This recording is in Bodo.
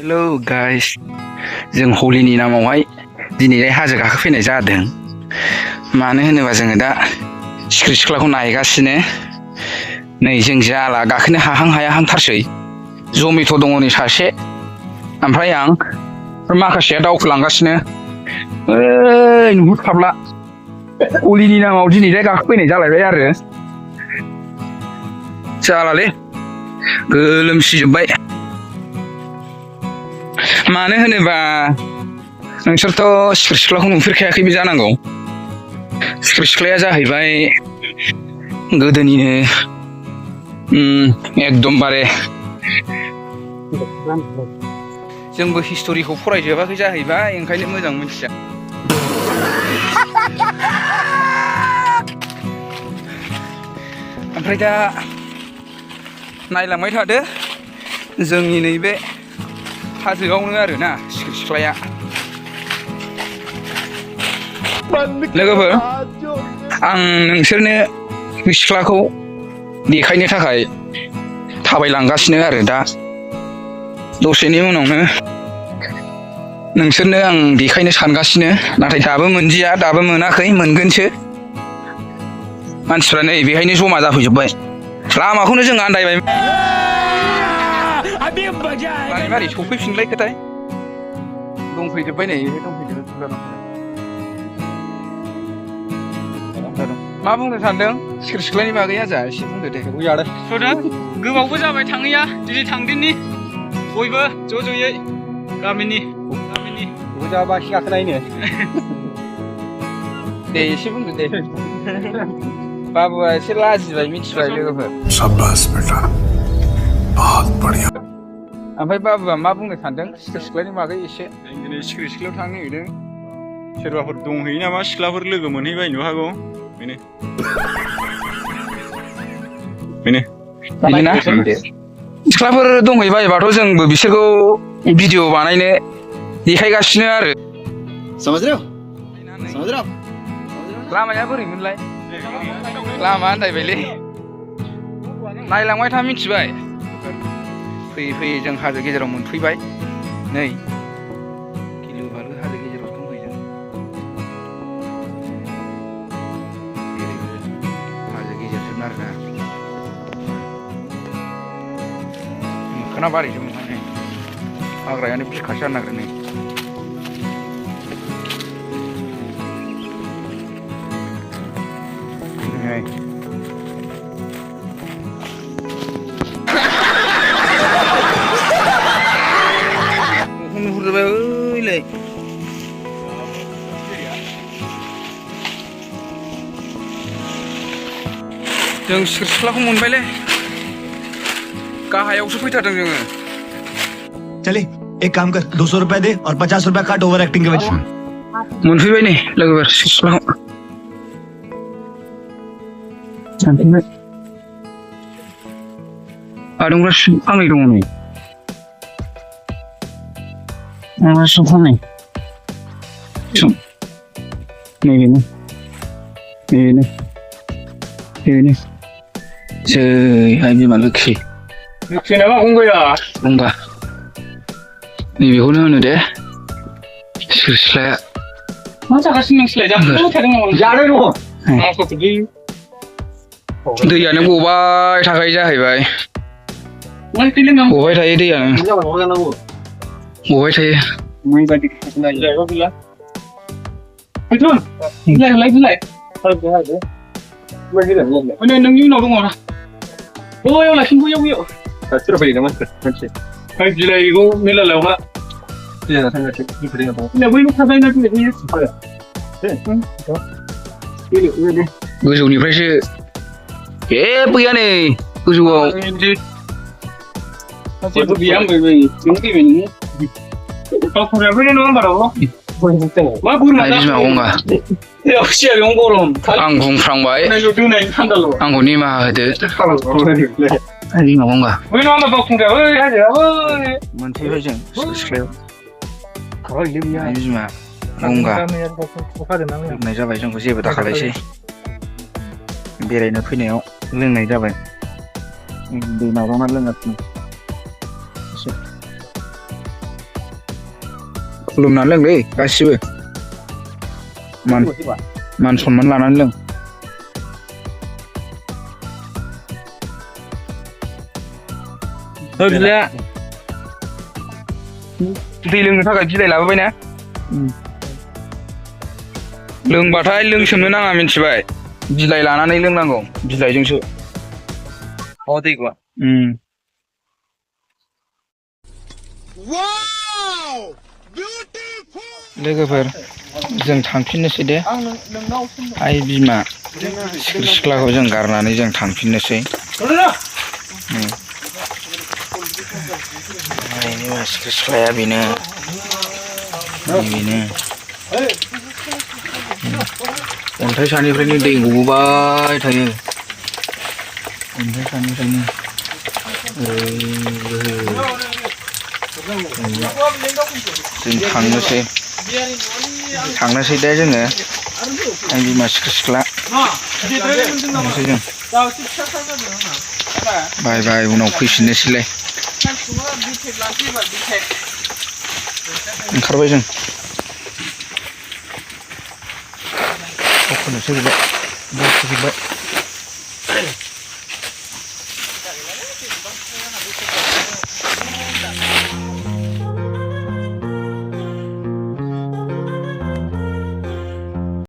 Hello guys, जों हलिनि नामावहाय दिनैहाय हाजो गाखोफैनाय जादों। मानो होनोबा जोङो दा सिख्रि सिख्लाखौ नायगासिनो। नै जों जाला गाखोनो हाहां हायाहांथारसै। जमेट' दङ नै सासे, ओमफ्राय आं माखासेया दावखोलांगासिनो। नुहुरस्लाबला। हलिनि नामाव दिनैहाय गाखोफैनाय जालायबाय आरो। जालालै गोलोमसिजोब्बाय। मानो होनोबा नोंसोरथ' सिख्रि सिख्लाखौ नुफेरखायाखैबो जानांगौ। सिख्रि सिख्लाया जाहैबाय गोदोनिनो एकदमबारे जोंबो हिस्ट'रिखौ फरायजोबाखै जाहैबाय, ओंखायनो मोजां मिथिया। ओमफ्राय दा नायलांबाय थादो जोंनि नैबे हाजोआवनो आरोना सिख्रि सिख्लाया। लोगोफोर, आं नोंसोरनो सिख्रि सिख्लाखौ देखायनो थाखाय थाबायलांगासिनो आरो दा। दसेनि उनावनो नोंसोरनो आं देखायनो सानगासिनो, नाथाय दाबो मोनदिया, दाबो मोनाखै, मोनगोनसो। मानसिफ्रा नै बेहायनो जमा जाफैजोब्बाय। लामाखौनो जों आन्दायबाय। मारै मारै सफैफिनलायखोथाय? दंफैजोब्बाय नै, दंफैजोबो। मा बुंनो सानदों सिख्रि सिख्लानि बागै आजा एसे बुंदो दे। गोबावबो जाबाय थाङैया, दिनै थांदिनि बयबो ज' ज'यै गामिनि जाबासि गाखोनायनो दे एसे बुंदो दे। बाबुआ एसे लाजिबाय, मिथिबाय लोगोफोर। शाबाश बेटा, बहुत बढ़िया। ओमफ्राय बाबुआ मा बुंनो सानदों सिख्रि सिख्लानि बागै एसे? दिनै सिख्रि सिख्लायाव थांनो नागिरदों। सोरबाफोर दंहैयो नामा, सिख्लाफोर लोगो मोनहैबायनो हागौ। बेनो बिदिना सिख्लाफोर दंहैबायबाथ' जोंबो बिसोरखौ भिडिअ बानायनो देखायगासिनो आरो। लामाया बोरैमोनलाय? लामा आन्दायबायलै। नायलांबाय था, मिथिबाय। फैयै फैयै जों हाजो गेजेराव मोनफैबाय। नै गिलु बालु हाजो गेजेराव दंफैयो जों। हाजो गेजेरजों आरोना मोखोना बारिजों मोननानै हाग्रायानो बिखासो जानो नागिरो नै। नुहुरजोबबाय ओइलाय। जों सिख्रि सिख्लाखौ मोनबायलै। गाहायावसो फैथारदों जोङो। चले एक काम कर, 200 रुपए दे और 50 रुपए काट ओवर एक्टिंग के वजह। मोनफैबाय नै लोगोफोर सिख्रि सिख्लाखौ। आदुंग्रा फांनै दङ नै। फांनै नैबेनो जैहाय बिमा लोखि। लोखि नामा गंगाया? गंगा। नैबेखौनो होनो दे सिख्रि सिख्लाया। मा जागासिनो नोंसोरलाय? जादों दङ। दैयानो गबाय थाखायो जाहैबाय। गबाय थायो दैयानो। गबाय थायो। नोंनि उनाव दङ ना? बैयाव लाखिन, बैयाव सोर फैयो नामा मानसि? बिलाइखौ मेलायावना बैबो थाबायना गोजौनिफ्रायसो बैया नै गोजौआव। जेबो गैया होनबाय नों फैबाय नोङो। गावखौनो फैनाय नङा होनबा रावल'? मा बोरमा बिमा गंगा। सियारियावनो गरम। आं बुंफ्रांबाय, थान्दाल'। आंखौ निमाहा होदो बिमा गंगा। बै नङा होनबा बावखुंग्रिया, बै हाजोआ बै। मोनफैबाय जों सिख्रि सिख्लायाव। बिमा गंगा लोंनाय जाबाय, जोंखौ जेबो दाखालायसै। बेरायनो फैनायाव लोंनाय जाबाय। दै नाजावना लोंगासिनो। खुलुमनानै लोंलै गासिबो मान सनमान लानानै लों बिलाया दै लोंनो थाखाय बिलाइ लाबोबाय ना लोंबाथाय लोंसोमनो नाङा मिथिबाय बिलाइ लानानै लोंनांगौ बिलाइजोंसो दैखौ लोगोफोर जों थांफिननोसै दे आइ बिमा सिख्रि सिख्लाखौ जों गारनानै जों थांफिननोसै सिख्रि सिख्लाया बेनो अन्थाइ सानिफ्रायनो दै गबोबाय थायो अन्थाइ सानिफ्रायनो जों थांनोसै दे जोङो आइ बिमा सिख्रि सिख्ला थांनोसै जों बाय बाय उनाव फैफिननोसैलाय ओंखारबाय जों फोजोबबाय